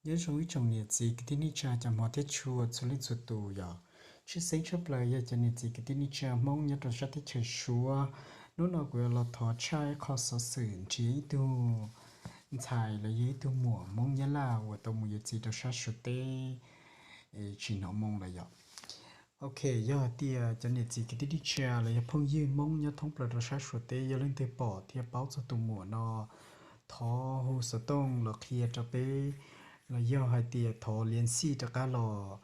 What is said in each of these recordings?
Nyob zoo ib tsoom niam txiv kwv tij neej tsa cov hmov thiab tshua txhua leej txhua tus yom. Tshwj xeeb tshaj plaws yog cov niam txiv kwv tij neej tsa Hmoob nyob rau sab teb chaws Suav. Hnub no kuv yuav los thov tshaj ib qho xov xwm nrhiav ib tug ntxhais los yog ib tug muam Hmoob Nyab Laj uas tau mus yuav txiv rau sab Suav teb tsis hnov moo lawm yom. Ok, yog hais tias cov niam txiv kwv tij neej tsa los yog phooj ywg Hmoob nyob thoob plaws rau sab Suav teb yog leej twg pom thiab paub txog tus muam no, thov hu xov tooj los qhia rau peb, los yog hais tias thov liav xij rov qab los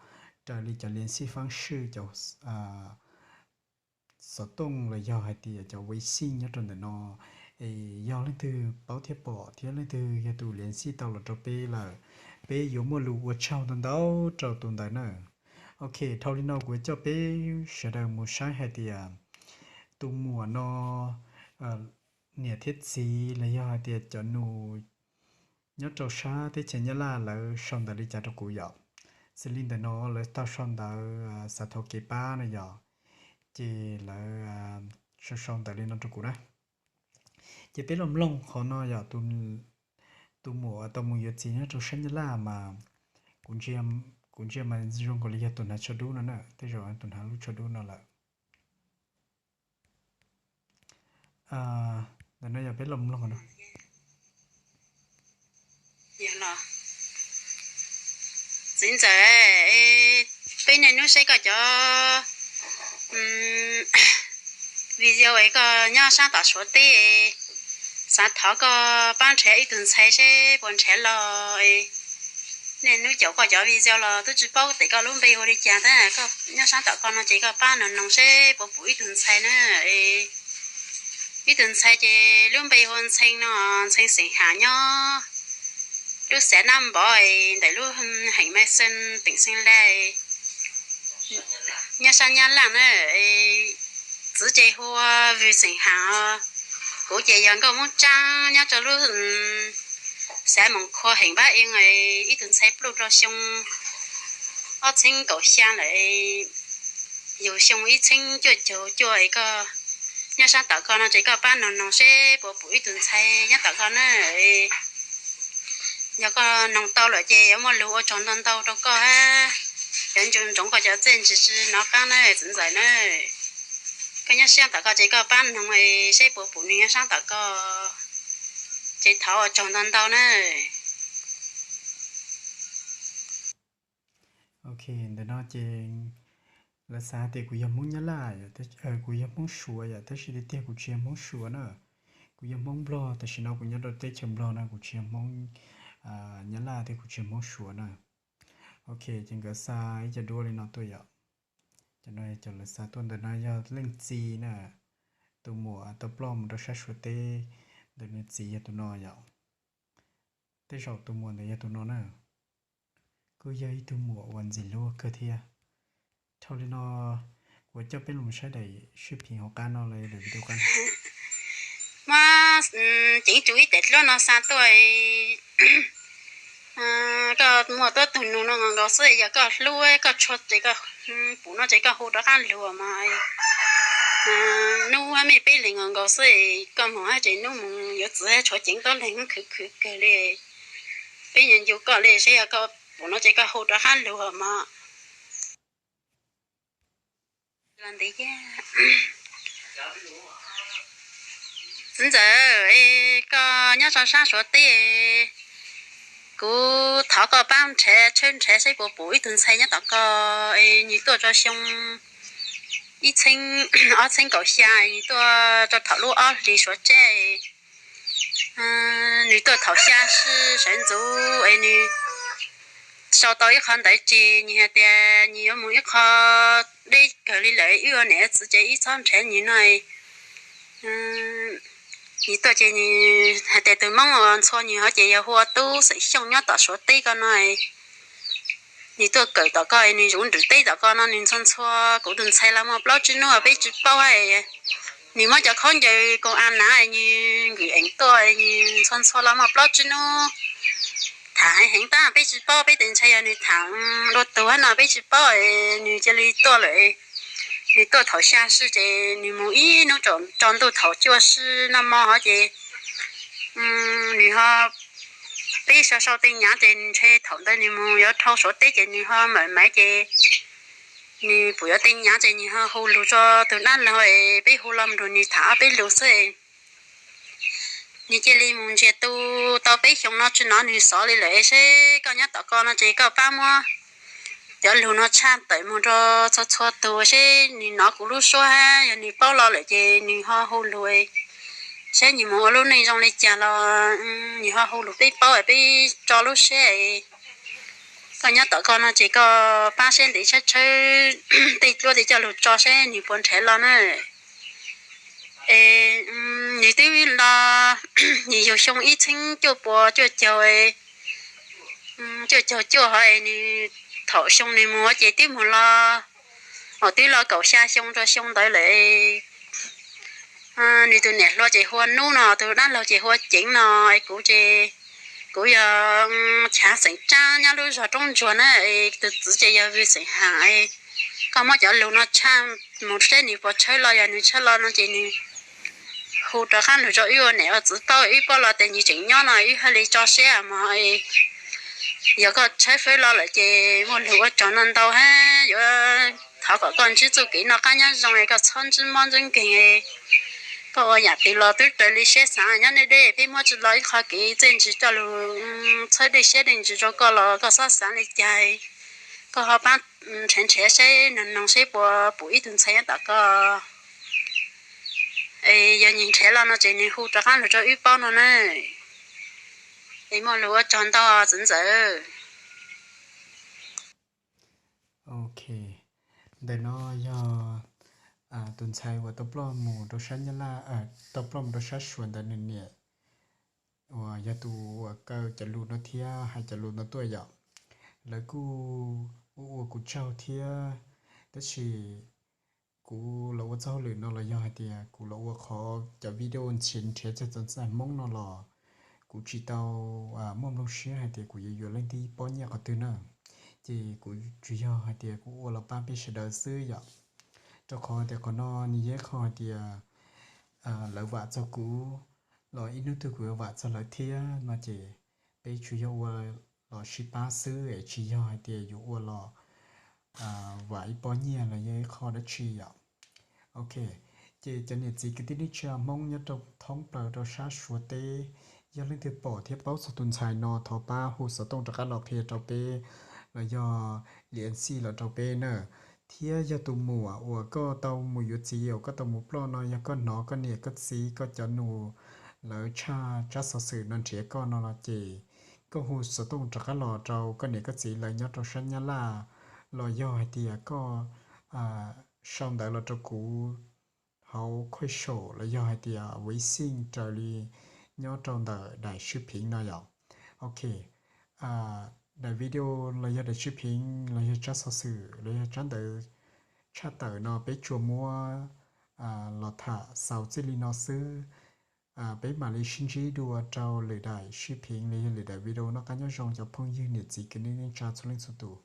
raws li cov liav xij faab swj cov xov tooj los yog hais tias cov vaj xij nyob rau ntawm no. Es yog leej twg paub thiab pom thiab leej twg yog tus liav xij tau los rau peb lawm, peb yuav muaj lus ua tsaug ntau ntau rau tus ntawd na. Ok, dhau li no kuv coj peb sawv daws mus saib hais tias tus muam no niam thiab txiv los yog hais tias cov nus nyob rau sab teb chaws Nyab Laj lawv sau ntawv li cas rau kuv yom. Xws li ntawm no lawv tau sau ntawv xav thov kev pab no yom, ces lawv sau sau ntawv li no rau kuv na. Ces peb los mloog qhov no yom, tus muam tau mus yuav txiv nyob rau sab Nyab Laj mas kuv ntsia mas zoo nkaus li yog tus hnav tsho dub no na, tej zaum tus hnav lub tsho dub no lawm. Ntawm no yog peb los mloog no. Txiv ntxawm, peb niaj hnub saib koj cov video es koj nyob sab tom Suav teb, xav thov koj pab nrhiav ib tug ntxhais seb puas nrhiav los. Niaj hnub caum koj cov video los twb tsis paub tias koj lub npe hu li cas tab koj nyob sab tom koj no ces koj pab noog noog seb puas pum ib tug ntxhais na. Ib tug ntxhais ces lub npe hu Ntxhee no, Ntxhee xeem Ham nyob lub xav Nab Npov ntawm lub heem Maiv Xees teem Xeem Las, nyob sab Nyab Laj na. Txiv ces hu Vwm xeem Ham, kuv ces yog nkauj Hmoob Tsaab nyob rau lub xav Moos Khua heem Npab Ees. Ib tug ntxhais pluj rau xyoo ob txheeb kaum xya lawm, yug xyoo ib txheeb cuaj caug cuaj es koj nyob sab tom koj no ces koj pab noog noog seb puas pum ib tug ntxhais nyob tom koj na. Yog koj noog tau lawm ces yuav muaj lus ua tsaug ntau ntau rau koj hab. Cov ntsoov ntsoov koj cov txiaj ntsig tsis nov qaab na txiv ntxawm na. Koj nyob sab tom koj ces koj pab noog seb puas pum nws nyob sab tom koj, ces thov ua tsaug ntau ntau na. Ok, ntawm no ces lawv xav hais tias kuv yog Hmoob Nyab Laj, kuv yog Hmoob Suav yom, tab sis tiag tiag kuv tsis yog Hmoob Suav na. Kuv yog Hmoob Nplog, tam sim no kuv nyob rau teb chaws Nplog no kuv tsis yog Hmoob Nyab Laj thiab kuv tsis yog Hmoob Suav na. Ok, ces nkawd xa ib co duab li no tuaj yom. Cov no cov lawv xa tuaj, ntawm no yog leej txiv na, tus muam tau ploj mus rau sab Suav teb, ntawm nws txiv yog tus no yom. Tej zaum tus muam ntawd yog tus no na. Kuj yog ib tug muam uas ntxim hlub kawg thiab. Dhau li no kuv coj peb los saib daim sib phim hauv qab no los daim video qab no. Muab ceev tsum ib daim duab no xa tuaj. Koj muaj tuab tug nus no nkaus xwb, yog koj hlub koj tshua ces koj pum no ces koj hu rov qab lug mas. Hnub mej peb leeg nkaus xwb, koj moog hab ces hnub moog yuav txiv tshuav ceev tuab leeg khwv khwv kawg li. Peb nco ncu koj li, saib yog koj pum no ces koj hu rov qab lug mas. Txiv ntxawm, koj nyob rau sab Suav teb, kuv thov koj pab nrhav tshawb nrhav saib puas pum ib tug ntxhais nyob tom koj. Nws tuaj rau xyoo ib txheeb, ob txheeb kaum xya, nws tuaj rau thaum lub ob hlis Suav tseb. Nws tuaj thaum xya sij sawv ntxuv es nws sau tau ib qho ntawv ces nws hais tias nws yuav mus ib qho deb kawg li lawm, wb ua niam txiv ces wb txhob nrhav nws no. Nws tuaj ces nws hais tias tus Hmoob uas ntxhua nws hov ces yog hu ua Tub xeem Xyooj nyob tom Suav teb ko no. Nws tuaj kawm tom koj, nws zuv nrwv teb tom koj no, nws ntxhua ntxhua kuv tus ntxhais los muaj plaub tsib hnub peb tsis paub. Nws muab cov khaub ncaws koom a nav nws nkws eev tuaj, nws ntxhua ntxhua los muaj plaub tsib hnub. Tham heev heev tab peb tsis paub, peb tes ntshai yog nws tham dua tug hab no peb tsis paub, nws cia li tuaj lawm. Nws tuaj thaum xya sij ces nws mus ib hnub tsaus ntuj thaum cuaj sij noj mov hov ces nws ho peb peb sau sau tej nyav ces ntshe thaum ntawd nws mus yuav dhau Suav teb ces nws ho mawm maiv ces nws pum yuav tej nyav ces nws ho hu lus rau tus dab laug es peb hu los nrug nws tham ob peb lus xwb. Nws cia li mus ntsiag tu tau peb xyoo no tsis hnov nws xov li lawm. Seb koj nyob tom ko no ces koj pab muab cov lus no tshaj tawm mus rau txhua txhua tus seb nws hnov kuv lub suab hab yog nws paub los lawm ces nws ho hu lus, seb nws mus ua lub neej zoo li cas los nws ho hu lus peb paub peb tso lub siab. Koj nyob tom ko no ces koj pab seb ntev tshawb tshawb tej duab tej coj lug tso seb nws puas nrhav los na. Es nws twb los, nws yug xyoo ib txheeb cuaj puas cuaj caug, cuaj caug cuaj hov es nws, thaum xyoo nws mus ces twb mus los, twb los kaum xya xyoo rau xyoo ntawd lawm. Nws tus niam hluas ces hu ua Nub no, tus dab laug ces hu ua Ceev no, es kuv ces kuv yog chav xeem Tsab nyob lub zos Roob Ntsuag na, es tus txiv ces yog vwm xeem Ham. Koj muab cov lus no tshaj mus seb nws puas tshawb los, yog nws tshawb los no ces nws hu rov qab lug rau wb ua niam ua txiv paub, wb paub los tes nws tseem nyob no wb thiaj li tso siab mog. Yog koj tshawb fawb los lawm ces muaj lus ua tsaug ntau ntau hab yuav thov kom koj ntsib txuj kev noj qab nyob zoo, koj txhob ntsib mob ntsib nkeeg. Koj ua yam twg los twb raws li siab xav, nyob deb deb peb muab tsis los ib qho kev txiaj ntsig coj lug txhawb dej siab dej ntsws rau koj los koj xob xav li cas, koj ho pab nrhav nrhav seb noog noog seb puas pum ib tug ntxhais nyob tom ko. Es yog nws nrhav los no ces nws hu rov qab lug rau wb paub no na. Es muaj lus ua tsaug ntau txiv ntxawm. Ok, ntawm no yog tus ntxhais uas tau ploj mus rau sab Nyab Laj, tau ploj mus rau sab Suav ntawd nws niam uas yog tus uas kaw cov lus no thiab hais cov lus no tuaj yom. Lawv kuj ua ua kuv tsaug thiab, tab sis kuv los ua txoj hauj lwm no los yog hais tias kuv los ua qhov cov video nrhiav txog tus ntxhais Hmoob no los kuv tsis tau muaj nplooj siab hais tias kuv yuav yuav leej twg ib pob nyiaj qhov twg na. Ces kuv tsuas yog hais tias kuv ua los pab peb sawv daws xwb yom. Rau qhov tias qhov no nws yog ib qho hais tias lawv vam txog kuv los ib hnub twg kuv yuav vam txog lawv thiab no ces peb tsuas yog ua los sib pab xwb es tsis yog hais tias yuav ua los vam ib pob nyiaj los yog ib qho dab tsi yom. Ok, ces cov niam txiv kwv tij neej tsa Hmoob nyob rau thoob plaws rau sab Suav teb, yog leej twg pom thiab paub txog tus ntxhais no thov pab hu xov tooj rov qab los qhia rau peb los yog liam xij los rau peb na. Thiab yog tus muam uas koj tau mus yuav txiv uas koj tau mus ploj no, yog koj hnov koj niam koj txiv koj cov nus lawv tshaj tsab xov xwm no nrhiav koj no los ces koj hu xov tooj rov qab los rau koj niam koj txiv lawv nyob rau sab Nyab Laj, los yog hais tias koj sau ntawv los rau kuv hauv khuaj saum los yog hais tias Weixin raws li nyob rau ntawm daim sib phiv no yom. Ok, daim video los yog daim sib phiv los yog tsab xov xwm los yog tsab ntawv tshaj tawm no peb tsuas muab los tham xaus txij li no xwb. Peb mam li sib ntsib dua rau lwm daim sib phiv los yog lwm daim video. Noj qab nyob zoo cov phooj ywg niam txiv kwv tij neej tsa txhua leej txhua tus.